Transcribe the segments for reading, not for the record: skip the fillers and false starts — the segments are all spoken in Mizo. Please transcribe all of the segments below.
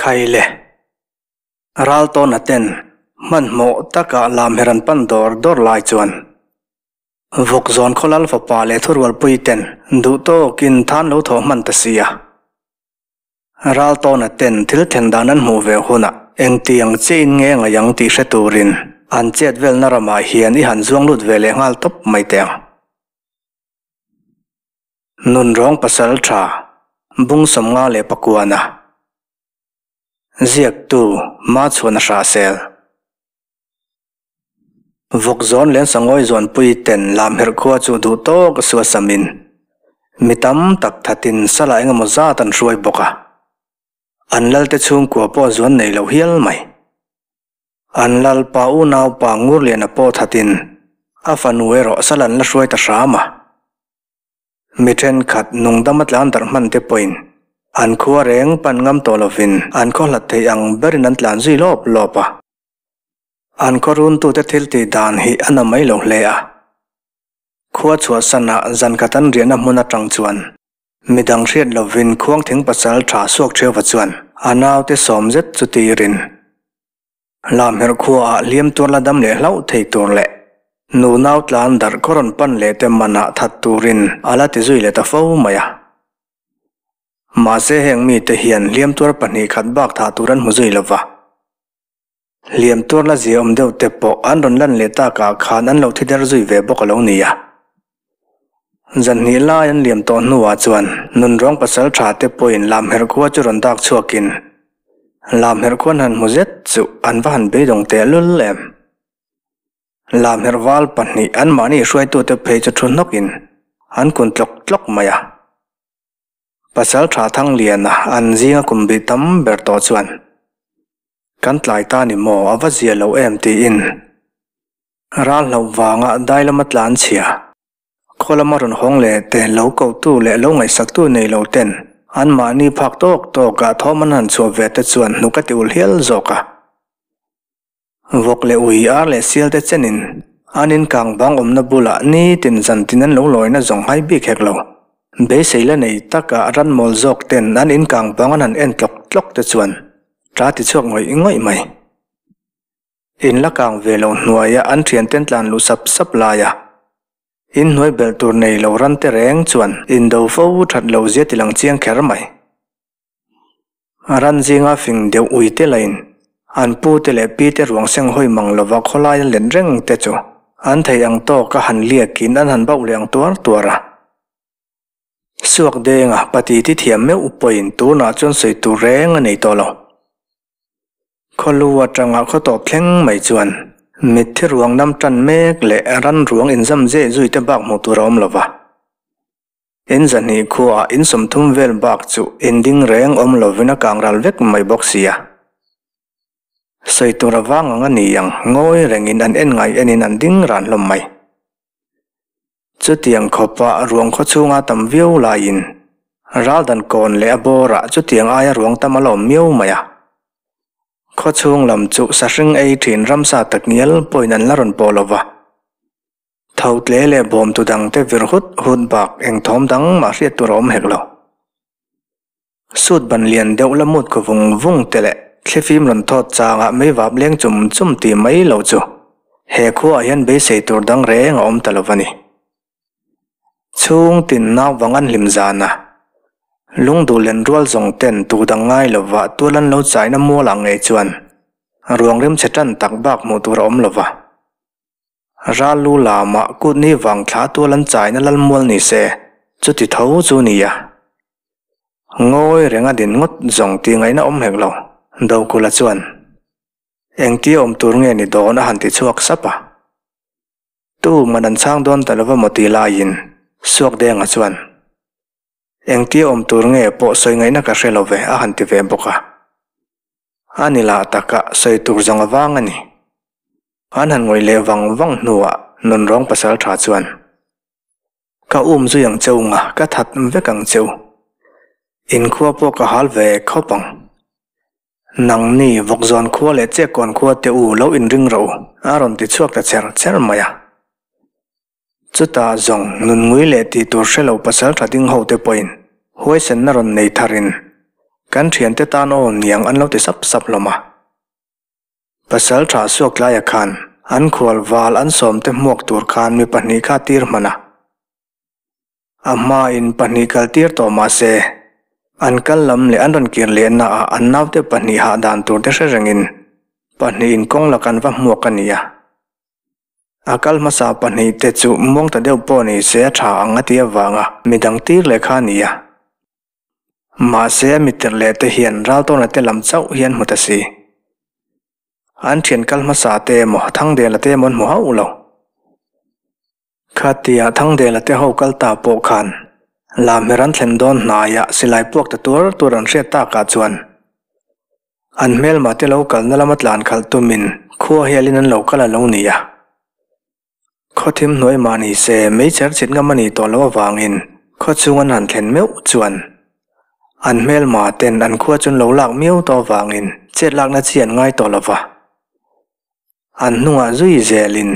Khaile. Raltawna ten hmanhmawh taka lamher an pan dawr dawr lai chuan Vawkzawn khawlal fapa leh thurualpui ten duh tawkin than lo thawh hman ta sia. Raltawna ten thil thlen dan an hmuh ve hunah engtiang chiahin nge ngaih ang tih hre turin an chet velna ramah hian i han zuang lut ve leh nghal tawp mai teh ang. Nunrawng pasal tha bung 59-a ziaktu Machhuan a hrahsel. Vawkzawn leh Sangawi zawnpui ten Lamherh khua chu duh tawk a sual samin mi tam tak thatin sala engemaw zat an hruai bawk a, an lalte chhungkua pawh zuan nei lo hial mai. An lalpa unaupa Ngurliana pawh thatin a fanu erawh sal an la hruai ta hram a. Mi thenkhat nungdam a tlan darh hman te pawhin an khua reng pan ngam tawh lovin an khaw hlat thei ang berin an tlan zui lawp lawp a. An khaw runtute thil tih dan hi a na mai lo hle a. Khua chhuahsanah zan khat an riahna hmun atang chuan Midang hriat lovin Khuangthing pasal tha suak theuva chuan a naute sawm zet chu tirin Lamherh khuaah hliam tuar la dam leh hlauh thei tur leh nu nau tlan darh khaw rawn pan leh te manah that turin a la ti zui leh ta fo mai a. Mahse heng mite hian hliam tuar pahnih khat bak thah tur an hmu zui lova. Hliam tuar la zia awm deuh te pawh an rawn lan leh takah khan an lo thi der zui ve bawk a lo ni a. Zan hnih lai an liam tawh hnuah chuan nunrawng pasal tha te pawhin Lamherh khua chu rawn dak chhuakin Lamherh khuan han hmu zet chu an va han beidawng tehlul em. Lamherh val pahnih anmahni hruaitute phei chu thu hnawkin an kun tlawk tlawk mai a. Pasal tha Thangliana an zinga kum bih tam ber tawh chuan, Kan tlai ta ni maw, a va zia lo em tiin ral hlauh vanga dai lama tlan chhia, khaw lama rawn hawng leh te lo kotu leh lo ngaihsaktu nei lo ten anmahni phak tawk tawkah thawm an han chhuah ve te chuan hnuk a ti ul hial zawk a. Vawk leh ui ar leh sial te chenin an in kang bang awmna bulah nitin zan tin an lo lawina zawng hai bik hek lo. Beisei la nei taka ran mawl zawk ten an in kang bang an han en tlawk tlawk te chuan ta ti chhuak ngawih ngawih mai. In la kang ve lo hnuaia an thian ten tlan luh sap sap laia in hnuai belh tur nei lo ran te reng chuan indo fo that lo zia ti lang chiang kher mai. Ran zinga fing deuh ui te lain an pu te leh pi te ruang seng hawi mang lova khawlai an let reng te chu an thei ang tawk a han liakin an han bauh leh ang tuar tuar a. Suak denga pati ti thiam meuh pawhin tunah chuan sawi tur reng a nei tawh lo. Khawlu atanga khaw tawp thleng mai chuan mitthi ruang nam tan mek leh ran ruang inzam zeh zui te bak hmuh tur a awm lova. In zahnih khuaah in 30 vel bak chu in ding reng awm lovin a kang ral vek mai bawk sia. Sawi tur a vang ang a ni ang, ngawi rengin an en ngai enin an ding ran hlawm mai. Chutiang khawpa ruang khaw chhunga tam viau laiin Raldan kawn leh a bawrah chutiang aia ruang tam a la awm miau mai a. Khaw chhung lam chu sahring ei thin ramsa takngial pawhin an la rawn pawh lova. Tho tle leh bawmtu dangte vir hut hut bak eng thawm dang mah hriat tur a awm hek lo. Sut ban lian deuh la mut khaw vung vung te leh thlifim rawn thawt changah mei vap leng chum chum ti mai lo chu he khuaah hian beisei tur dang reng a awm ta lo va ni. Chhung tin nau vang an hlim zan a, lungduh len rual zawng ten tu dang ngai lova tual an lo chaina mualah ngei chuan ruang rimchhe tan tak bak hmuh tur a awm lo va. Ral lu lamah kut ni vang thla tual an chaina lal mual ni se, chuti tho chu ni a. Ngawi renga din ngawt zawng tih ngaihna awm hek lo, Dokula chuan engtia awm tur nge ni dawn a han ti chhuak sap a. Tu man an chhang dawn ta lova maw tih laiin Suakdenga chuan engtia awm tur nge pawh sawi ngaihna ka hre lo ve a han ti ve bawk a. A ni lah taka sawi tur zawng avang a ni. An han ngawih leh vang vang hnuah nunrawng pasal tha chuan, Ka um zui ang cheu nga, ka that vek ang cheu. Inkhua pawh ka hal ve khawp ang. Nangni Vawkzawn khua leh Chekkawn khua te u lo inring rawh u, a rawn ti chhuak ta cher cher mai a. Chutah zawng nun ngui leh tih tur hre lo pasal tha ding ho te pawhin huaisenna rawn nei tharin Kan thiante tan aw niang an lo ti sap sap hlawm a. Pasaltha Suaklaia khan an khual val an sawmte hmuak tur khan mi pahnih kha tir hman a. A hmain pahnih kal tir tawh mah se, an kal lam leh an rawn kir lehna ah an naute pahnih hah dan tur te hre rengin pahnihin kawng lak an va hmuak a ni a. A kal hmasa pahnih te chu muang ta deuh pawh ni se a tha ang a ti avanga midang tir leh kha a ni a. Mahse a mittir leh te hian Raltawna te lam chauh hi an hmu ta si. An thian kal hmasa te emaw Thangdela te emaw an hmu hauh lo. Khatia Thangdela te ho kal ta pawh khan Lamher an thlen dawn hnaiah silai puak ta tuar tuar an hriat takah chuan an hmelma te lo kalna lama tlan khalh tumin khua hialin an lo kal a lo ni a. Khawthim hnuai mah ni se meichher chhit ngam a nih tawh loh avangin khaw chhung an han thlen meuh chuan an hmelma ten an khua chu an lo lak miau tawh avangin chet lakna chi an ngai tawh lo va. An hnungah zui zelin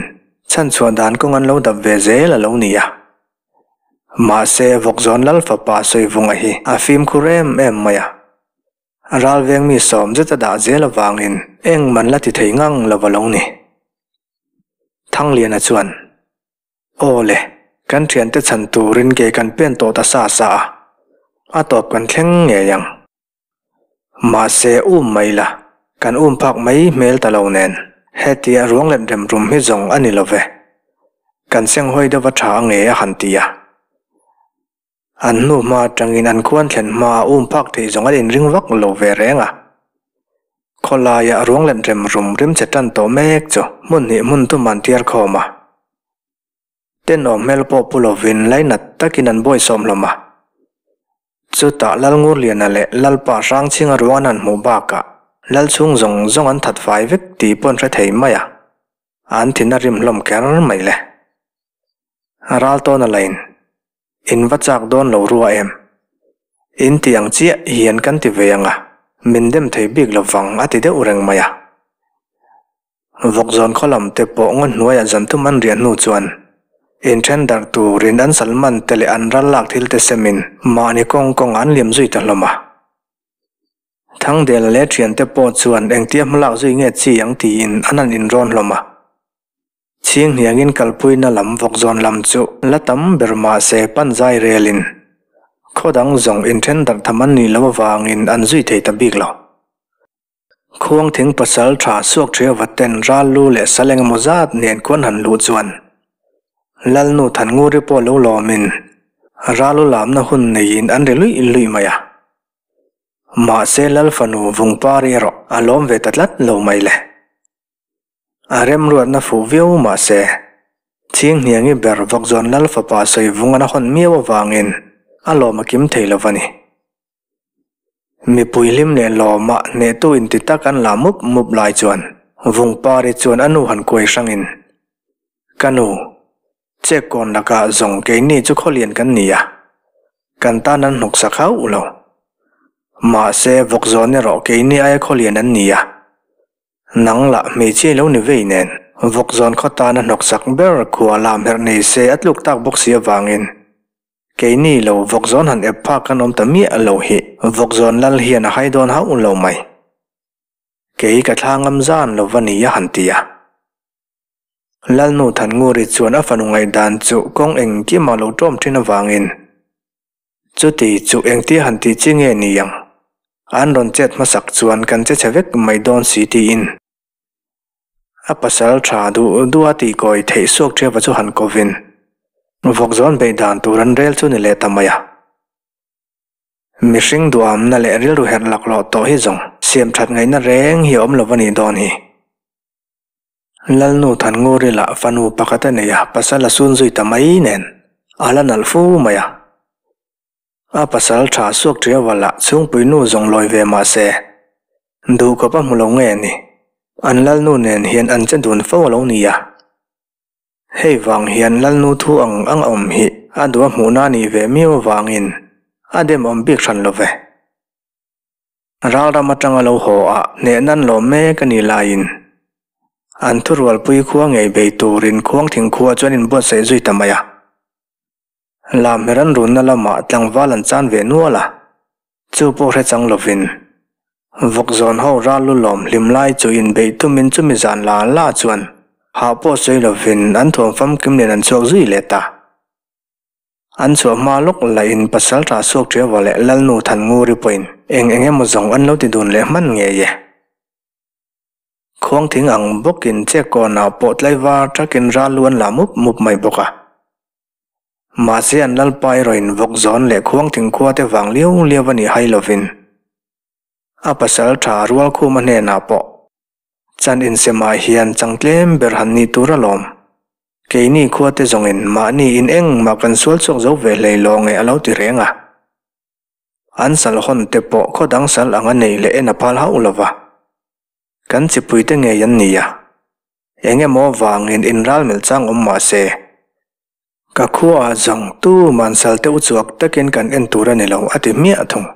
chhanchhuah dan kawng an lo dap ve zel a lo ni a. Mahse Vawkzawn Lal fapa Sawivunga hi a fimkhur em em mai a. Ral veng mi sawm zet a dah zel avangin engman la ti thei ngang lo a lo ni. Thangliana chuan, Aw le, kan thiante chhan turin ke kan pen tawh ta sa sa a, a tawp kan thleng ngei ang. Mahse um mai la, kan um phak mai hmel ta lo nen, hetia ruang let rem rum hi zawng a ni lo ve. Kan senghawi deuh a tha a nge a han ti a. An hnu hma atangin an khuan thlen hmaa um phak theih zawng an inring vak lo ve reng a. Khawlaia ruang let rem rum rim che tan tawh mek chu hmun hnih hmun thum an tiar khawm a. Tenawm hmel pawh pu lovin lainat takin an bawisawm hlawm a. Chutah Lalngurliana leh Lalpa Hrangchhinga ruang an han hmuh bakah Lalchhung zawng zawng an that fai vek tih pawh an hre thei mai a. An thin a rim hlawm kher mai le. A ral tawn a lain, In va chak dawn lo rua em? In ti ang chiah hian kan ti ve ang a, min dem thei bik lo vang a ti deuh reng mai a. Vawkzawn khaw lam te pawh ngaw hnuaiah zan thum an riah hnu chuan inthen darh turin an salman te leh an ral lak thil te semin mahni kawng kawngah an liam zui ta hlawm a. Thangdela leh thiante pawh chuan engtia hmalak zui nge chi ang tiin an han inrawn hlawm a. Chhing hniangin kalpuina lam vawkzawn lam chu la tam ber mah se pan zai relin khaw dang zawng inthen darh tham an nih loh avangin an zui thei ta bik lo. Khuang thing pasal tha suak thia vaten ral lu leh sal engemaw zat nen khuan han luh chuan Lalnu Thannguri pawh lo lawmin ral u lamna hun neiin an ri luih luih mai a. Mahse Lal fanu Vungpari erawh a lawm ve ta tlat lo mai le. A remruatna fuh viau mahse, Chhinghniangi ber Vawkzawn Lal fapa Sawivung an a hawn miau avangin a lawm a kim thei lo va ni. Mipui hlim leh lawma hnehtu inti tak an la mup mup lai chuan Vungpari chuan a nu han kuai hrangin, Ka nu, Chek kawn lakah zawng keini chu khawlian kan ni a, kan tan an hnawksak hauh lo. Mahse, vawk zawn erawh keini aia khawlian an ni a. Nang lah hmeichhia lo ni vei nen, vawk zawn khaw tana hnawksak ber khua lam herh nei se a tluk tak bawk si avangin keini lo vawk zawn han ep phak kan awm ta miah lo hi vawk zawn lal hian a hai dawn hauh lo mai. Kei ka thla ngam zan lo va ni a han ti a. Lalnu Thannguri chuan a fanu ngaihdan chu kawng engkim a lo ṭawm ṭhin avangin, Chuti chu engtia han tih chi nge ni ang? An rawn chet hmasak chuan kan che chhe vek mai dawn si tiin a pasal ṭha duh duh a tihkawi theih suak ṭhiava chu han kovin vawkzawn beih dan tur an rel chu ni leh ta mai a. Mihring duhamna leh rilru herh laklawh tawh hi zawng siam ṭhat ngaihna reng hi a awm lo a nih dawn hi. Lalnu Thannguri lah fanu pakhat a nei a, pasal a sun zui ta mai nen a la nalh fu mai a. A pasal tha suak ṭiau a lah chhungpui nu zawng lawi ve mah se, duh khawp a hmu lo nge ni? An Lalnu nen hian an che dun fo a lo ni a. Hei vang hian Lalnu thu ang ang a awm hi a duh a hmuhna a nih ve miau avangin a demawm bik hran lo ve. Ralram atanga lo haw a hneh nan lawm mek a nih laiin an thurualpui khua ngei bei turin Khuangthing khua chu an inbuatsaih zui ta mai a. Lamher an runna lamah tlangval an chan ve nual a. Chu pawh hre chang lovin vawk zawn ho ral lu lawm hlim lai chu inbeih tumin chumi zan la la chuan hah pawh sawi lovin an thuam famkim nen an chhuak zui leh ta. An chhuah hma lawk lahin pasal tha suak ṭiava leh Lalnu Thannguri pawhin eng eng emaw zawng an lo ti dun leh hman ngei e. Khuang thing ang bawkin chek kawnah pawh tlaivar ṭhakin ral lu an la mup mup mai bawk a. Mahse an Lalpa erawhin vawk zawn leh khuang thing khua te vang liau liau a nih hai lovin a pasal tha Rualkhuma hnenah pawh chan insemah hian chang tlem ber han nih tur alawm. Keini khua te zawngin mahni in engmah kan sual chhuak zo ve hlei lo nge a lo ti reng a. An sal hawn te pawh khaw dang sal anga neih leh en a phal hauh lova. Kan chipui te ngei an ni a. Eng emaw vangin inral melh chang awm mah se, ka khuaah zawng tu mansal te uchuak takin kan en tur a ni lo a ti hmiah thung.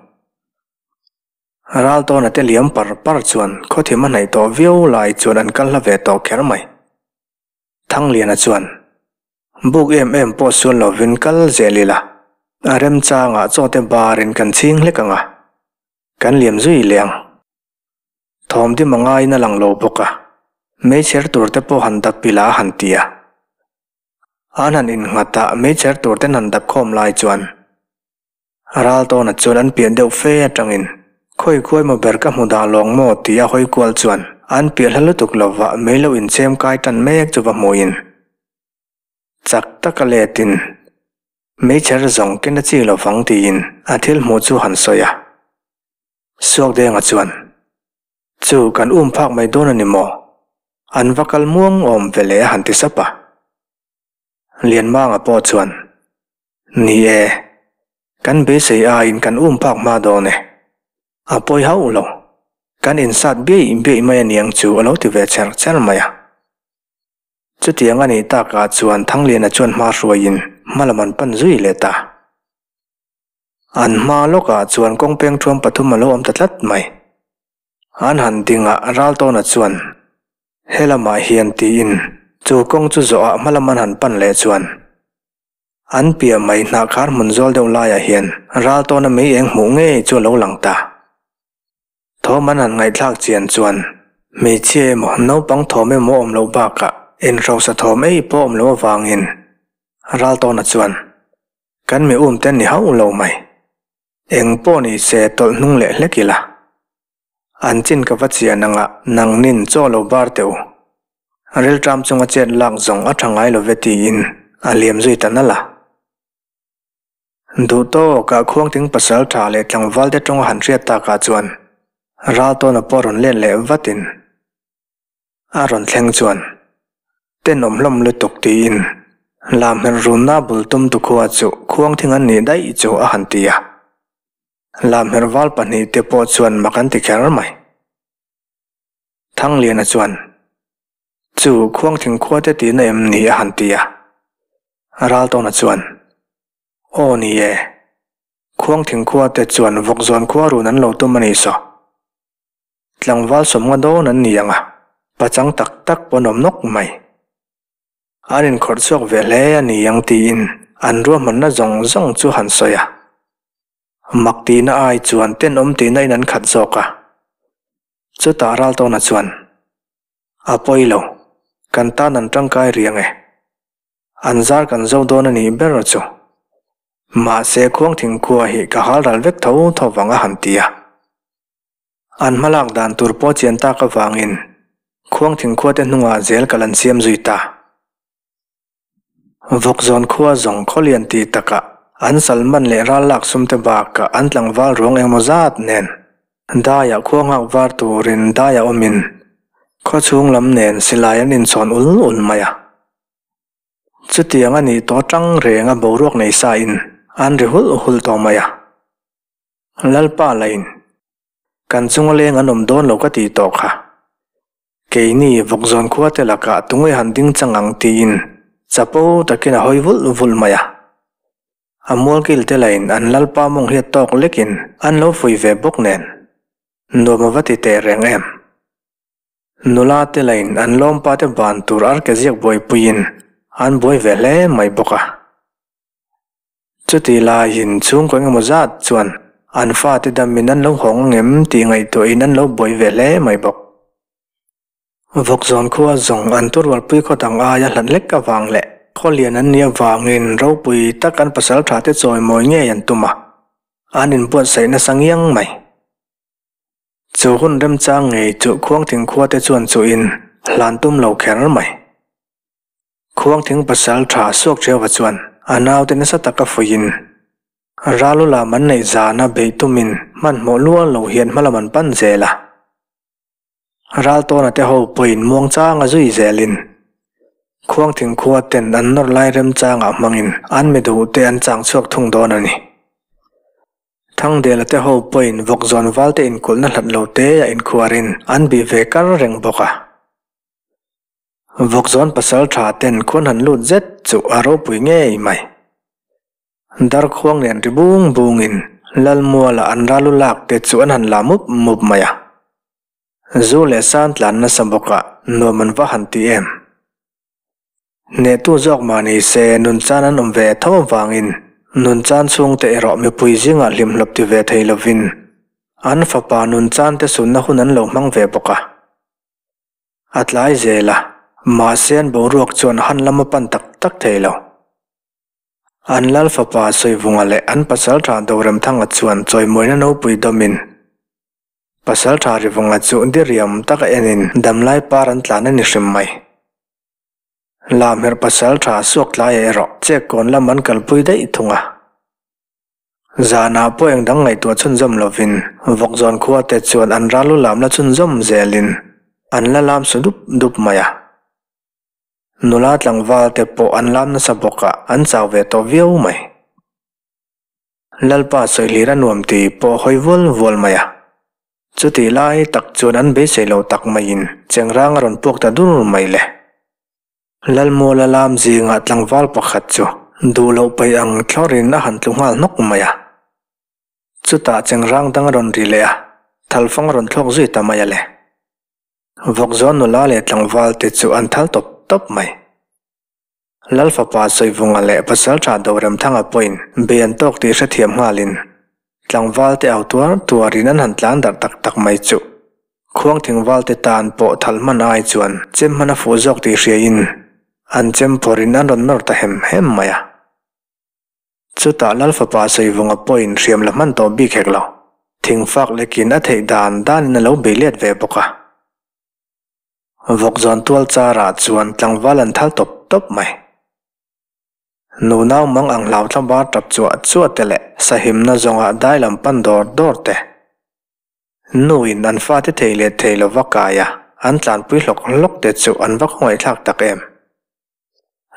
Raltawna te liam par par chuan khawthim a hnaih tawh viau lai chuan an kal hla ve tawh kher mai. Thangliana chuan, Buk em em pawh sual lovin kal zel ila, a remchangah chaw te barin kan chhing hlek ang a, kan liam zui leh ang. Thawm dim a ngaiin a lang lo bawk a, meichher tur te pawh han dap ila a han ti a. An han innghat a, meichher tur ten han dap khawm lai chuan Raltawna chuan an piah deuh fe atangin khawi khuai maw ber ka hmu dah lawng maw tih a hawi kual chuan an piah hla lutuk lova mei lo inchhem kai tan mek chu va hmuin chak taka letin meichher zawng ken a chi lovang tiin a thil hmuh chu han sawi a. Suakdenga chuan, Chu kan um phak mai dawn a ni maw? An va kal muang awm ve le a han ti sap a. Lianmanga pawh chuan, Ni e, kan beisei aiin kan um phak hma dawn e. A pawi hauh lo, kan insat biaih biaih mai a niang chu a lo ti ve cher cher mai a. Chutiang a nih takah chuan Thangliana chuan hma hruaiin hmalam an pan zui leh ta. An hma lawkah chuan kawng peng thuam pathum a lo awm ta tlat mai. An han dingah Raltawna chuan he lamah hian tiin chu kawng chu zawhah hma lam an han pan leh chuan an piah mai hnah khar hmun zawl deuh laiah hian Raltawna mei eng hmuh ngei chu a lo lang ta. Thawm an han ngaihthlak chian chuan hmeichhia emaw naupang thawm emaw awm loh bakah inhrosa thawm ei pawh awm loh avangin Raltawna chuan Kan mi um te ni hauh lo mai. Eng pawh ni se tawlh hnung leh hlek ila. An chin ka va chian anga nangnin chaw lo bar teh u. Rilṭam chunga chet lak zawng a ṭha ngai lo ve tiin a liam zui ta nalh a. Duh tawkah khuangting pasal ṭha leh tlangval te ṭawnga han hriat takah chuan Raltawna pawh rawn let leh vatin A rawn thleng chuan, Tenawm hlawm lutuk tiin Lamherh runna bul tum tu khua chu khuang thing an nih daih chu a han ti a. Lamherh val pahnihte pawh chuan mak an ti kher mai. Thangliana chuan, Chu khuang thing khua te tihna em ni a han ti a. Raltawna chuan, Aw ni e, khuang thing khua te chuan vawkzawn khua run an lo tum a nih saw. Tlangval sawmnga dawn an ni ang a, pachang tak tak pawn awm nawk mai. An inkhawrh chhuak ve hle a ni ang tiin an ruahmanna zawng zawng chu han sawi a. Mak tihna ai chuan tenawm tihna in an khat zawk a. Chutah Raltawna chuan, A pawi lo, kan tan an tangkai riang e. An zar kan zo dawn a nih ber chu. Mahse khuangthing khua hi ka hal ral vek tho tho vang a han ti a. An hmalak dan tur pawh chian tak avangin Khuangthing khuate hnungah zel kal an siam zui ta. Vawkzawn khua zawng khawlian tih takah an salman leh ral lak sumte bakah an tlangval ruang engmaw zat nen daiah khua nghak var turin daiah awmin khawchhung lam nen silai an inchhawn ul ul mai a. Chutiang a nih tawh tang renga boruak nei sa in an ri hulh hulh tawh mai a. Lalpa lain, Kan chunga leng an awm dawn lo ka tih tawh kha. Keini vawkzawn khua te lakah tunge han ding chang ang tiin chapo takin a hawi vulh vulh mai a. A mualkil te lain an Lalpa mawng hiat tawk lekin an lo fui ve bawk nen, nuam a va ti teh reng em. Nula te lain an lawmpa te ban tur arkeziak buaipuiin an buai ve hle mai bawk a. Chuti laiin chhungkaw engemaw zat chuan an fate damin an lo hawng angem tih ngaihtuahin an lo buai ve hle mai bawk. Vawkzawn khua zawng an turualpui khaw dang aia hlat lek avang leh khaw lian an nih avangin ropui tak an pasal tha te chawimawi ngei an tum a, an inbuatsaih nasa ngiang mai. Chu hun remchang ngei chu Khuangthing khua te chuan chuhin hlan tum lo kher mai. Khuangthing pasal tha suak Ṭhiauva chuan a naute nasa taka fuihin Ralu lam an neih zana beih tumin hmanhmawh lual lo hian hmalam an pan zel a. Raltawna te ho pawhin muangchanga zui zelin Khuangthing khua ten an nawr lai remchangah hmangin an mi duhte an chang chhuak thung dawn a ni. Thangdela te ho pawhin vawkzawn valte inkulhna hlat lo te a inkhuarin an bih ve kar reng bawk a. Vawkzawn pasal tha ten khuan han lut zet chu a ropui ngei mai. Darkhuang nen ri bung bungin Lalmuala an ralu lak te chu an han la mup mup mai a. Zu leh san tlan nasa bawkah nuam an va han ti em. Hnehtu zawk mah ni se nun chan an awm ve tho avangin nun chan chhungte erawh mipui zingah hlimhlawp ti ve thei lovin an fapa nun chan te sunna hun an lo hmang ve bawk a. A tlai zel a, mahse an boruak chuan han lam a pan tak tak thei lo. An lal fapa Sawivunga leh an pasaltha Doremthanga chuan chawimawina nopui dawmin Pasaltha Rivunga chu diriam taka enin damlai par an tlan a ni hrim mai. Lamherh pasaltha suak tlaiah erawh chek kawn lam an kalpui daih thung a. Zanah pawh eng dang ngaihtuah chhunzawm lovin Vawkzawn khua te chuan an ral lu lam la chhunzawm zelin an la lam su dup dup mai a. Nula tlangval te pawh an lam nasa bawk a, an chau ve tawh viau mai. Lalpa sawihlir a nuam tih pawh hawi vual vual mai a. Chutih lai tak chuan an beisei lo tak maiin Chengrang a rawn puak ta dur mai le. Lalmuala lam zingah tlangval pakhat chu duh loh paih ang thlawrin a han tlu nghal hnawk mai a. Chutah Chengrang dang a rawn ri leh a, thalfang a rawn thlawk zui ta mai a le. Vawkzawn nula leh tlangval te chu an thal tawp tawp mai. Lal fapa Sawivunga leh Pasalṭha Doremthanga pawhin bei an tawk tih hrethiam nghalin tlangval te au tuar tuarin an han tlan darh tak tak mai chu Khuangthingval te tan pawh thal hman ai chuan chem hman a fuh zawk tih hriain an chem phawrhin an rawn nawr ta hem hem mai a. Chutah Lal fapa Sawivunga pawhin hriam la hman tawh bik hek lo, thingfak lekin a theih dan danin a lo bei let ve bawk a. Vawkzawn tual charah chuan tlangval an thal tawp tawp mai. Nunau mang ang hlau thlabar tap chuah chuah te leh sahimna zawngah dai lam pan dawr dawr te. Nu in an fate thei leh thei lova kai a, an tlanpui hlawk hlawk te chu an va khawngaihthlak tak em.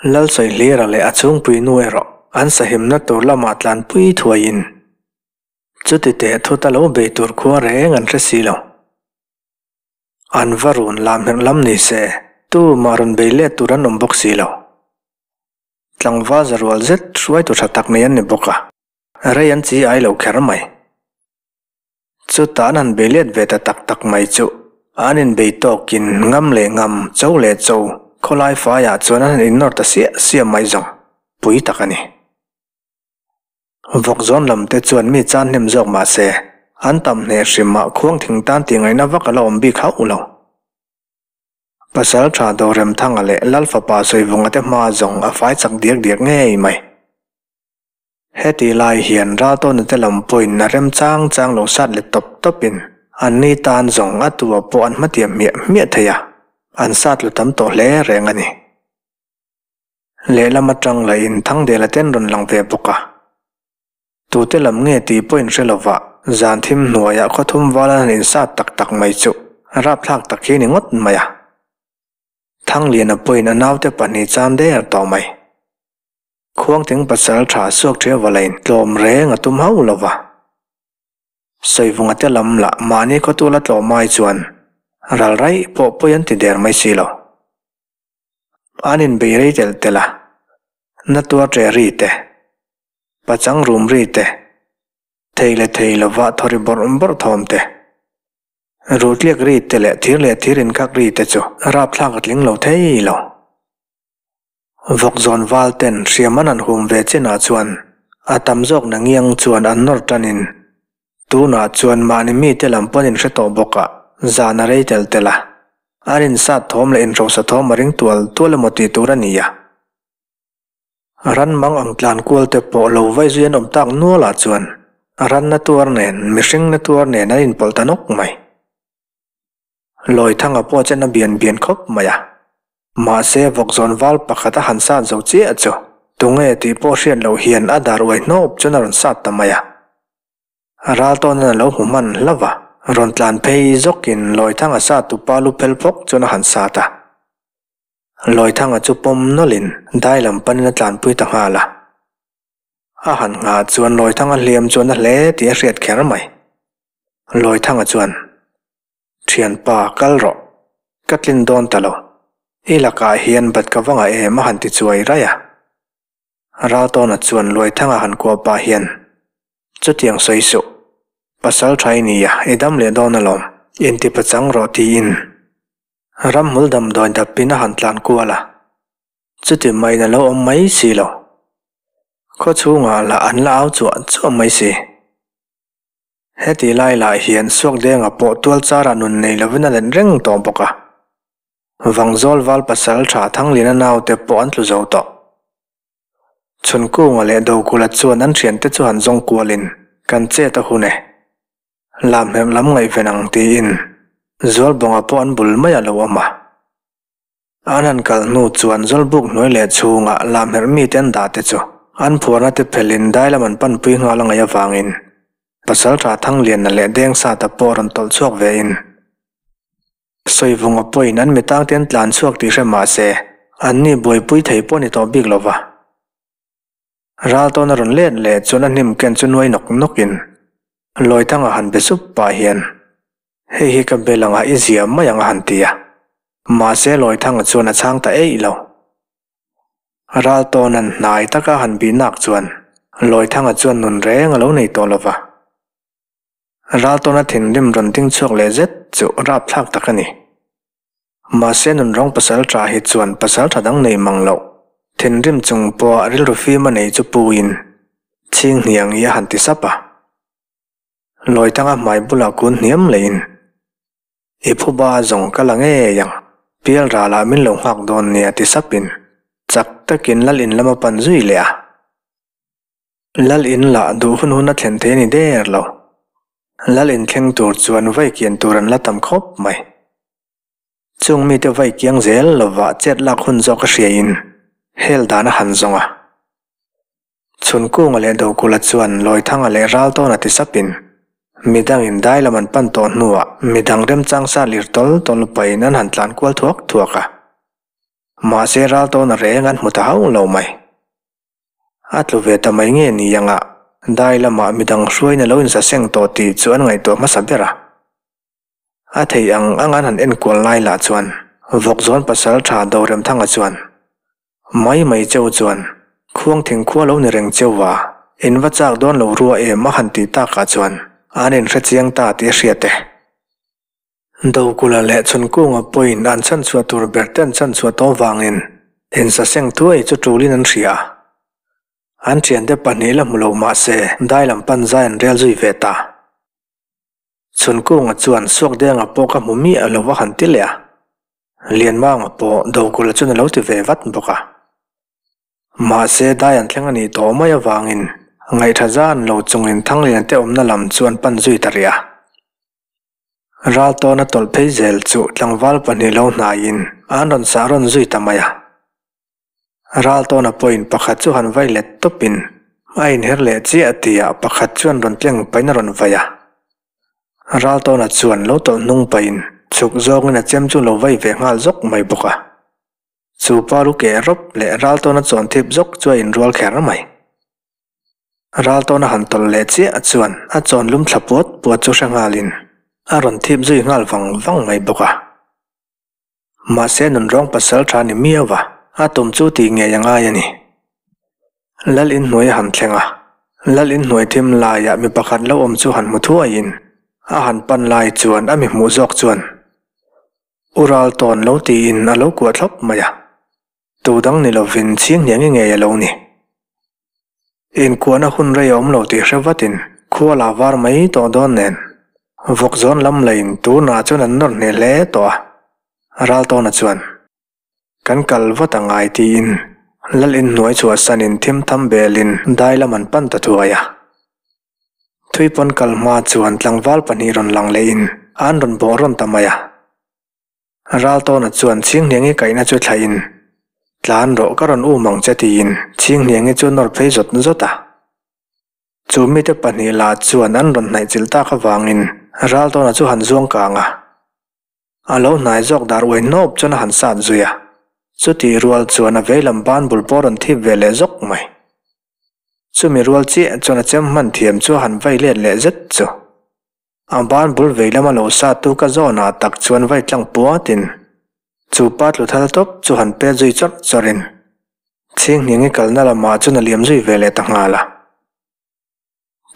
Lalsawihlira leh a chhungpui nu erawh an sahimna tur lamah tlanpui thuaiin chuti teh thut a lo bei tur khua reng an hre si lo. An va run lam herh lam ni se, tu mah rawn bei let tur an awm bawk si lo. Tlangval za rual zet hruaitu tha tak nei an ni bawk a, rei an chi ai lo kher mai. Chutah an han bei let ve ta tak tak mai chu an inbei tawkin ngam leh ngam, cho leh cho, khawlai faiah chuan an han innawr ta siah siah mai zawng pui tak a ni. Vawkzawn lam te chuan mi chan hnem zawk mah se, an tam hneh hrim ah khuang thing tan tih ngaihna vak a la awm bik hauh lo. Pasal tha Doremthanga leh Lal fapa Sawivunga te hma zawng a fai chak diak diak ngei mai. Heti lai hian Raltawna te lam pawhin a rem chang chang lo sat let tawp tawpin an ni tan zawng a tua pawh an hmatiam hmiah hmiah thei a, an sat lu tam tawh hle reng a ni. Lehlam atang lahin Thangdela ten rawn lang ve bawk a. Tute lam nge tih pawh inhre lova zan thim hnuaiah khawthum val an han insat tak tak mai chu rapthlak tak hi a ni ngawt mai a. Thangliana pawhin a naute pahnih chan der tawh mai. Khuangthing pasal tha suak ṭhia valain tlawm reng a tum hauh lova. Sawivunga te lam lah mahni khawtu la tlawm ai chuan ral raih pawh pawi an ti der mai si lo. An inbei rei telh telh a, na tuar ṭe ri te, pachang rum ri te, thei leh thei lova thaw ri bawrh bawrh thawm te, ruhtliak ri te leh thir leh thir inkhak ri te chu rapthlak a tling lo thei lo. Vawkzawn val ten hriam an han hum ve chinah chuan a tam zawk na ngiang chuan an nawr ṭanin. Tunah chuan mahni mite lam pawn inhre tawh bawk a, zan a rei tel tel a. An insat thawm leh inhrosa thawm a ring tual tual emaw tih tur a ni a. Ran mang ang tlan kual te pawh lo vai zui an awm tak nual ah chuan ran na tuar nen mihring na tuar nen an inpawlh ta nawk mai. Lawithanga pawh chen a bian bian khawp mai a. Mahse vawkzawn val pakhat a han sat zo chiah chu tunge tih pawh hriat loh hian a dar uai hnawp chuan a rawn sat ta mai a. Ral tawnan a lo hmu hman hlauh a, rawn tlan phei zawkin Lawithanga sat tupa lu phel phawk chuan a han sat a. Lawithanga chu pawm nawlhin dai lam panin a tlanpui ta nghal a. A han nghah chuan Lawithanga hliam chuan a hle tih a hriat kher mai. Lawithanga chuan, Thianpa, kal rawh. Ka tlin dawn ta lo. I lakah hian bat ka va ngah em a han ti chuai raih a. Raltawna chuan Luaithanga han kuah pah hian, Chutiang sawi suh. Pasal tha i nia, i dam leh dawn alawm. Inti pachang rawh tiin ramhmul damdawi dapin a han tlan kual a. Chuti maiin a lo awm mai si lo. Khaw chhungah lah an la au chuah chuah mai si. Heti lai lah hian Suakdenga pawh tual charah nun nei lovin a let reng tawh bawk a. Vangzawl val pasal tha Thangliana naute pawh an tlu zo tawh. Chhunkunga leh Dokula chuan an thiante chu han zawng kualin, Kan chet a hun e. Lamherh lam ngaihven ang tiin Zualbawnga pawh an bul mai a lo awm a. An han kal hnu chuan Zawlbuk hnuai leh chhunga lamherh mite an dah te chu an phuarna te phelhin dai lam an panpui nghal a ngaih avangin Pasaltha Thangliana leh Dengsata pawh rawn tawlh chhuak vein Sawivunga pawhin an mitang te an tlan chhuak tih hre mah se anni buaipui thei pawh a ni tawh bik lo va. Ral tawn a rawn let leh chuan a hnim ken chu nuai nawk nawkin Lawithanga han be sup pah hian, Hei hi ka bel anga i zia mai ang a han ti a. Mahse Lawithanga chuan a chhang ta eih lo. Ral tawnan hnai taka han bih nak chuan Lawithanga chuan nun reng a lo nei tawh lo va. Ral tawna thinrim rawn ding chhuak leh zet chu rapthlak tak a ni. Mahse nunrawng pasal tha hi chuan pasal tha dang nei mang loh. Thinrim chung pawha rilru fim a nei chu puiin chhing hniang hi a han ti sap a. Lawithanga hmai bulah kun hniam leiin, I phuba zawng ka la ngei ang, pial ralah min lo nghak dawn nia ti sapin chak takin lal in lam a pan zui leh a. Lal in lah duh hun hun a thlen thei a ni der lo. Lal in thleng tur chuan vai kian tur an la tam khawp mai. Chung mite vai kiang zel lova chet lak hun zawk a hriain hel dan a han zawng a. Chhunkunga leh Dokula chuan Lawithanga leh Raltawna ti sapin midangin dai lam an pan tawh hnuah midang remchang sa lir tawl tawl pahin an han tlan kual thuak thuak a. Mahse Raltawna reng an hmu ta hauh lo mai. A tlu ve ta mai nge ni anga dai lamah midang hruaina lo insaseng tawh tih chu an ngaihtuah hmasa ber a. A theih ang ang an han enkual lai lah chuan Vawkzawn pasal tha Doremthanga chuan, Mai mai cheu chuan khuang thingkhua lo ni reng cheu va, in va chak dawn lo rua em a han tih takah chuan an inhre chiang ta tih a hriat e. Dokula leh Chhunkunga pawhin an chhanchhuah tur ber te an chhanchhuah tawh vangin insaseng thuai chu tulin an hria a. An thiante pahnih la hmu lo mah se dai lam pan zai an rel zui ve ta. Chhunkunga chuan Suakdenga pawh ka hmu miah lo a han ti leh a. Lianmanga pawh Dokula chuan a lo ti ve vat bawk a. Mahse dai an thleng a nih tawh mai avangin ngaihṭha zan lo chungin Thanglian te awmna lam chu an pan zui ta rih a. Ral tawna tawlh phei zel chu tlangval pahnih lo hnaiin an rawn sah rawn zui ta mai a. Ral tawna pawhin pakhat chu han vai let tawpin a inher leh chiah tihah pakhat chuan rawn tleng pahin a rawn vai a. Ral tawna chuan lo tawlh hnung pahin chhuk zawngin a chem chu lo vai ve nghal zawk mai bawk a. Chu pa lu keh rawp leh ral tawna chawn thip zawk chu a inrual kher mai. Ral tawna han tawlh leh chiah chuan a chawn lum thla puat puat chu hre nghalin a rawn thip zui nghal vang vang mai bawk a. Mahse nunrawng pasal tha ni miau va, a tum chu tih ngei a ngai a ni. Lal in hnuai a han thleng a, Lal in hnuai thim laiah mi pakhat lo awm chu han hmu thuaiin a han pan lai chuan a mi hmuh zawk chuan U ral tawn lo tiin a lo kuah thlawp mai a. Tu dang ni lovin chhing hniang i ngei a lo ni. Inkuahna hun rei a awm lo tih hre vatin. Khua la var mai tawh dawn nen vawk zawn lam lain tunah chuan an nawr hneh hle tawh a, Raltawna chuan kan kal vat a ngai tiin lal inhnuai chhuahsanin thim tham belin dai lam an pan ta thuai a. Thui pawn kal hma chuan tlangval pahnih rawn lang lehin an rawn bawh rawn ta mai a. Raltawna chuan Chhinghniangi kaihna chu thlaihin, Tlan rawh ka rawn um ang che tiin Chhinghniangi chu nawr phei zawt zawt a. Chu mite pahnih lah chuan an rawn hnaih chilh tak avangin Raltawna chu han zuang kang a. A lo hnai zawk dar uai hnawp chuan a han sat zui a. Chutih rual chuan a veilam ban bul pawh rawn thip ve leh zawk mai. Chumi rual chiah chuan a chem hman thiam chu a han vai let leh zet chu. A ban bul vei lama lo satu ka zawnah tak chuan vai tlang puatin chu pa tlu thal tawp chu han pet zui chawrh chawrhin Chhinghniangi kalna lamah chuan a liam zui ve leh ta nghal a.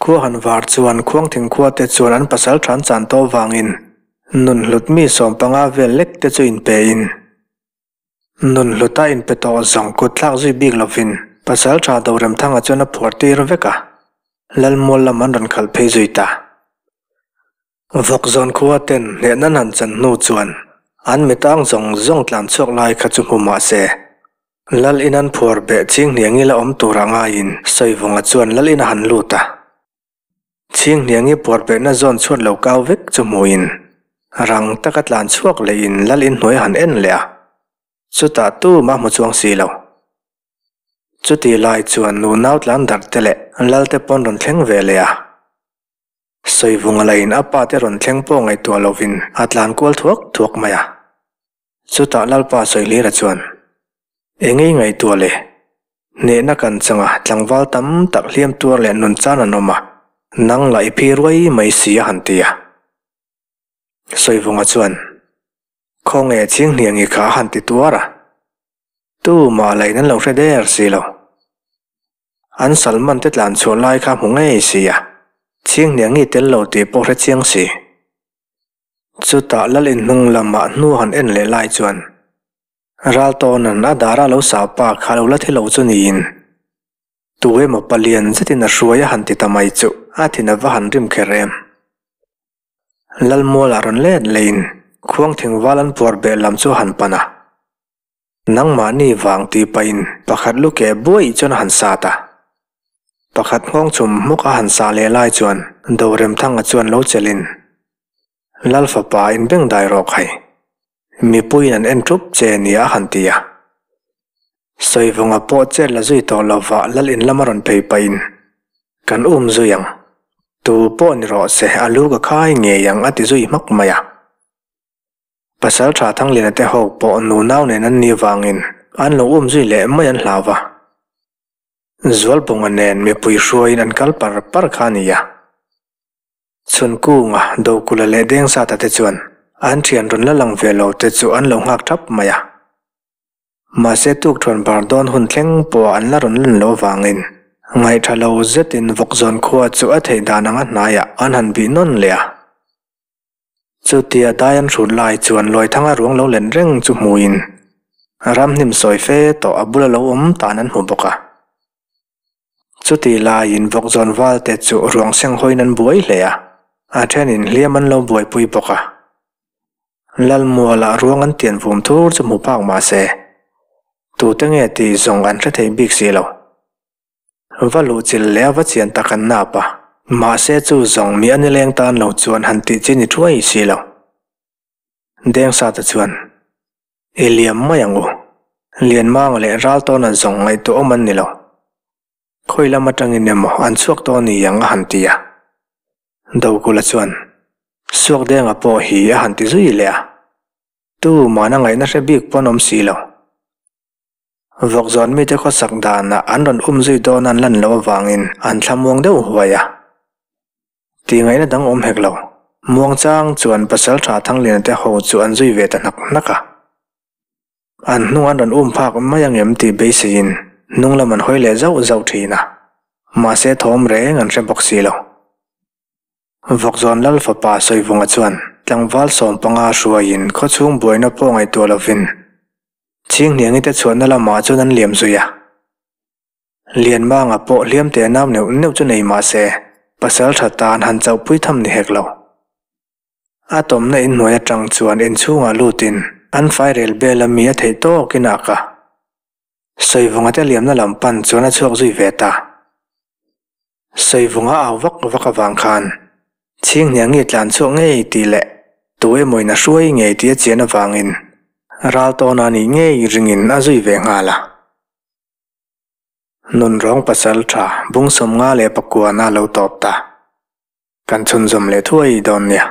Khua han var chuan Khuangthing khua te chuan an pasal than chan tawh vangin nun hlut mi 15 vel lek te chu inpein nun hluta inpe tawh zawng kut thlak zui bik lovin pasal tha Doremthanga chuan a phuar tir vek a. Lalmual lam an rawn khalh phei zui ta. Vawkzawn khua ten hnehna an han chan hnu chuan an mitang zawng zawng tlan chhuak lai kha chu hmu mah se, Lal in an phuar beh Chhinghniangi la awm tura ngaiin Sawivunga chuan Lal in a han lut a. Chhinghniangi phuar behna zawn chhuat lo kau vek chu hmuin rang taka tlan chhuak lehin Lal in hnuai a han en leh a, chutah tumah hmu chuang si lo. Chuti lai chuan nu nau tlan darh te leh lal te pawn rawn thleng ve leh a. Sawivunga lain a pa te rawn thleng pawh ngaihtuah lovin a tlan kual thuak thuak mai a. Chutah Lalpa Sawihlira chuan, Engei ngaihtuah le? Hnehna kan changa tlangval tam tak hliam tuar leh nun chan an awm a, nang lah i phi ruai mai si a han ti a. Sawivunga chuan, Khawnge Chhinghniangi kha a han ti tuar a. Tu mah lain an lo hre der si lo. An Salman te tlan chhuah lai kha hmu ngei si a, Chhinghniangi tel lo tih pawh hre chiang si. Chutah Lal inhnung lamah hnu han en leh lai chuan Raltawna'n a dara lo sa pa kha lo la thi lo chu niin tu emaw palian zetin a hruai a han ti ta mai chu a thin a va han rim kher em. Lalmualah rawn let leiin Khuangthingval an puar beh lam chu a han pan a. Nangmahni vang tih pahin pakhat lu keh buaih chuan a han sat a. Pakhat nghawng chum hmawk a han sah leh lai chuan Doremthanga chuan lo chelhin, Lal fapa inbeng dai rawh khai, mipuiin an en thup che nia a han ti a. Sawivunga pawh chet la zui tawh lovah Lal in lama rawn phei pahin, Kan um zui ang, tu pawh ni rawh se a lu ka khai ngei ang a ti zui hmak mai a. Pasal tha Thangliana te ho pawh nu nau nen an ni vangin an lo um zui leh mai an hlau va. Zualbunga nen mipui hruaiin an kal par par kha a ni a. Chhunkunga, Dokula leh Dengsata te chuan an thian rawn la lang ve lo te chu an lo nghak thap mai a. Mahse tukthuan bar dawn hun thleng pawh an la rawn lan loh avangin ngaihtha lo zetin Vawkzawn khua chu a theih dan anga hnaiah an han bih nawn leh a. Chutia dai an hrut lai chuan Lawithanga ruang lo len reng chu hmuin ramhnim sawi fe tawh a bula lo awm tan an hmu bawk a. Chuti laiin Vawkzawn valte chu ruang seng hawiin an buai hle a, a thenin hliam an lo buaipui bawk a. Lalmualah ruang an tian vum thur chu hmu phak mah se, tute nge tih zawng an hre thei bik si lo. Va luh chilh leh a va chian tak an nap a, mahse chu zawng mi a nileng tan lo chuan han tih chi ni thuai si lo. Dengsata chuan, I liam mai ang u. Lianmanga leh Raltawna zawng ngaihtuah awm an ni lo. Khawi lam atangin emaw an chhuak tawh ni ang a han ti a. Dokula chuan, Suakdenga pawh hi a han ti zui leh a. Tu mahna ngaihna hre bik pawn awm si lo. Vawkzawn mite khawsak danah an rawn um zui dawn an lan loh avangin an thla muang deuh huai a. Tih ngaihna dang awm hek lo. Muangchang chuan Pasaltha Thangliana te ho chu an zui ve ta hnak hnak a. An hnung an rawn um phak mai angem tih beiseiin hnung lam an hawi leh zauh zauh thin a. Mahse thawm reng an hre bawk si lo. Vawkzawn Lal fapa Sawivunga chuan tlangval 15 hruaiin khawchhung buaina pawh ngaihtuah lovin Chhinghniangi te chhuahna lamah chuan an liam zui a. Lianmanga pawh hliam teh nau neuh neuh chu nei mah se, Pasalṭha tan han chauhpui tham ni hek lo. A tawmna inhnuai aṭang chuan inchhungah lutin an fairel bel a mi a theih tawkin a ak a. Sawivunga te liamna lam pan chuan a chhuak zui ve ta. Sawivunga au vak vak avang khan Chhinghniang nge tlan chhuak ngei tih leh tu emawin a hruai ngei tih a chian avangin ral tawna nih ngei ringin a zui ve nghal a. Nunrawng pasal tha bung 54 a lo tawp ta. Kan chhunzawm leh thuai dawn nia.